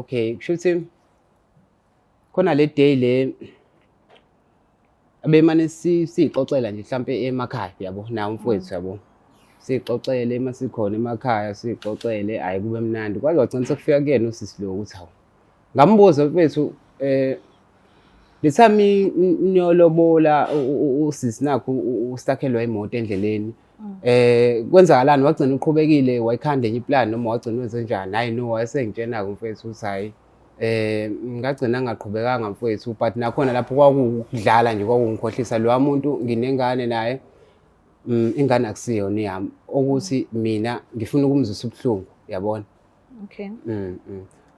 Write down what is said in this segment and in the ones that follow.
Okay, kusho ukuthi khona le day le abemane siyixoxela nje mhlampe emakhaya yabo, nawo umfowethu yabo. Siyixoxele uma sikhona emakhaya, siyixoxele, hhayi kube mnandi. Kwaze kwagcina sekufika kuyena usisi lo ukuthi hawu. Ngambuza mfethu le time niyolobola usisi nakhu ustakhelwa imoto endleleni. Kwenzakalani wagcina uqhubekile wayikhanda enye iplan noma wagcina wenze njani? Hayi no, wayesengitshena-ke umfethu ukuthi hhayi ngagcina ngaqhubekanga mfowethu, but nakhona lapho kwakukudlala nje, kwakungikhohlisa lowa muntu nginengane naye. Ingane akusiyona eyami, ukuthi mina ngifuna ukumzwisa ubuhlungu, yabona. Okay.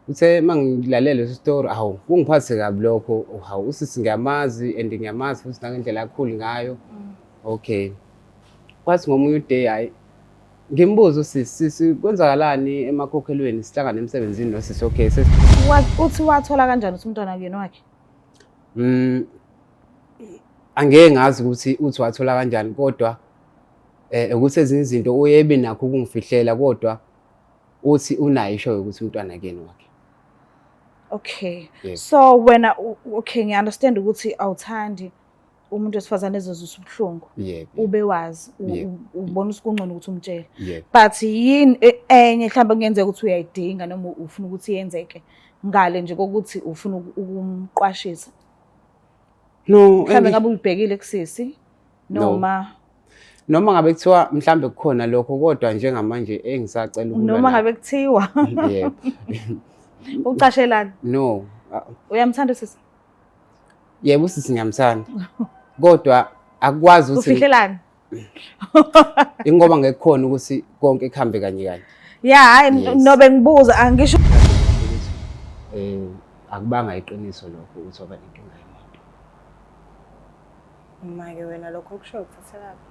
Uthe mangilalela leso story, awu kungiphathe kabi lokho, hawu usisi ngiyamazi and ngiyamazi futhi nangendlela akhulu ngayo. Okay. Kwathi ngomunye uday hayi ngimbuza usisi, sisi kwenzakalani emakhokhelweni, sihlangane emsebenzini nosisi. Okay, sesi Uthi wathola kanjani ukuthi umntwana kuyena wakhe? Angeke ngazi ukuthi uthi wathola kanjani, kodwa ukuthi ezinye izinto uye ebe nakho ukungifihlela, kodwa uthi unayo isho ukuthi umntwana kuyena wakhe. Okay. Yes. So wena okay, ngiya-understand ukuthi awuthandi umuntu wesifazane ezozwisa ubuhlungu. Yebo. Ube wazi, Yebo. ubona ukuthi kungcono ukuthi umtshele. Yebo. But yini enye mhlawumbe kungenzeka ukuthi uyayidinga noma ufuna ukuthi yenzeke ngale nje kokuthi ufuna ukumqwashisa? No, Mhlawumbe ngabe uyibhekile kusisi No. noma Noma ngabe kuthiwa mhlambe kukhona lokho, kodwa njengamanje engisacela ukulwa noma nakho. ngabe kuthiwa Yebo. Ucashelani? No. Uyamthanda usisi? Yebo, usisi ngiyamthanda. Kodwa akukwazi ukuthi Ufihlelani? Ingoba ngekukhona ukuthi konke kuhambe kanye kanye. Yeah, hayi, Yes. nobe ngibuza angisho ukuthi akubanga iqiniso lokho ukuthi waba nenkinga yemoto. Manje wena lokho okushoyo kuthathelaphi?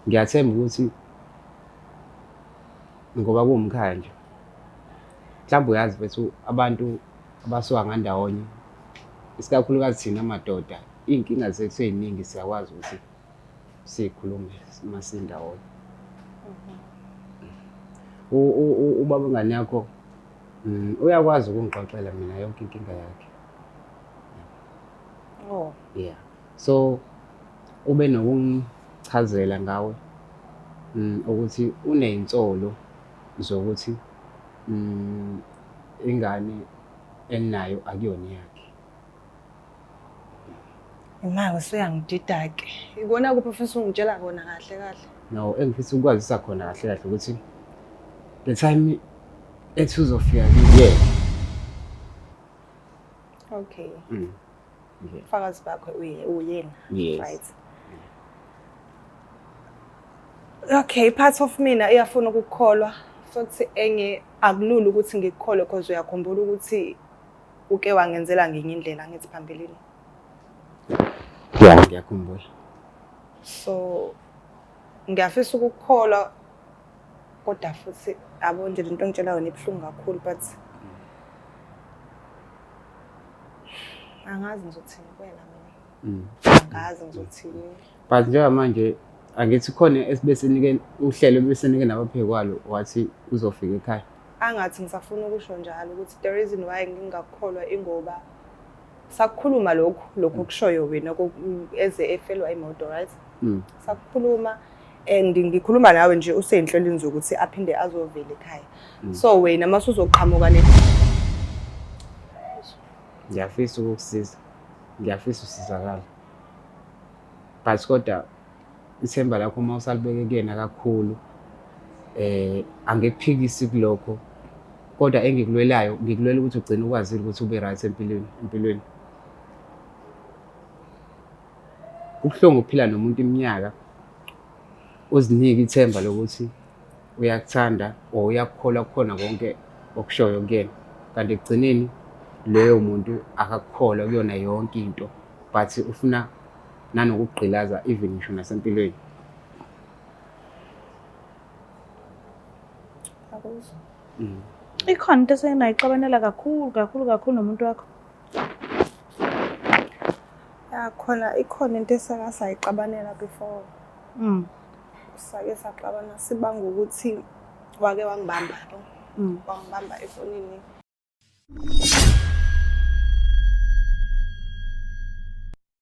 Ngiyathemba ukuthi ngoba kuwumkhaya nje. Mhlawumbe uyazi mfethu abantu abasuka ngandawonye, isikakhulukazi thina madoda, iy'nkinga zethu ey'ningi siyakwazi ukuthi sikhulume uma sindawonye. Ubaba wengane yakho uyakwazi ukungixoxela mina yonke inkinga yakhe. Oh. Yeah. So ube nokungichazela ngawe ukuthi uney'nsolo zokuthi ingane eninayo akuyona eyakhe. Imali usuyangidida-ke. Ikona kuphi ofisa ungitshela kona kahle kahle? No, engifisa ukwazisa khona kahle kahle ukuthi the time ethi uzofika kimi. Yeah. Okay. Yeah. Ufakazi bakho uyena. Yes. Right. Okay, part of mina iyafuna ukukholwa futhi enye akulula ukuthi ngikukholwe because uyakhumbula ukuthi uke wangenzela ngenye indlela ngithi phambilini. Yeah, ngiyakhumbula. So ngiyafisa ukukholwa kodwa futhi yabo nje lento engitshela yona ibuhlungu kakhulu, but angazi ngizothini kuwena mina. Angazi ngizothini. But njengamanje angithi khona esibesinike uhlelo besinike nabaphekwalo wathi uzofika ekhaya. Angathi ngisafuna ukusho njalo ukuthi the reason why ngingakukholwa ingoba sakukhuluma lokhu okushoyo wena eze efelwa imoto, right? Sakukhuluma and ngikhuluma nawe nje useyinhlelweni zokuthi aphinde azovela ekhaya. So wena mase uzoqhamuka ne Ngiyafisa ukukusiza. Ngiyafisa usizakala. But kodwa ithemba lakho uma usalibeke kuyena kakhulu, angikuphikisi kulokho, kodwa engikulwelayo ngikulwela ukuthi ugcine ukwazile ukuthi ube right empilweni. Kubuhlungu ukuphila nomuntu iminyaka uzinike ithemba lokuthi uyakuthanda or uyakukholwa kukhona konke okushoyo kuyena, kanti ekugcineni loyo muntu akakukholwa kuyona yonke into, but ufuna nanokugqilaza even ngisho nasempilweni. Akuzwa. Ikhona into esenayixabanela kakhulu kakhulu kakhulu nomuntu wakho? Ya, khona ikhona into esake sayixabanela before. Sake saxabana sibanga ukuthi wake wangibamba yabo. Wangibamba efonini.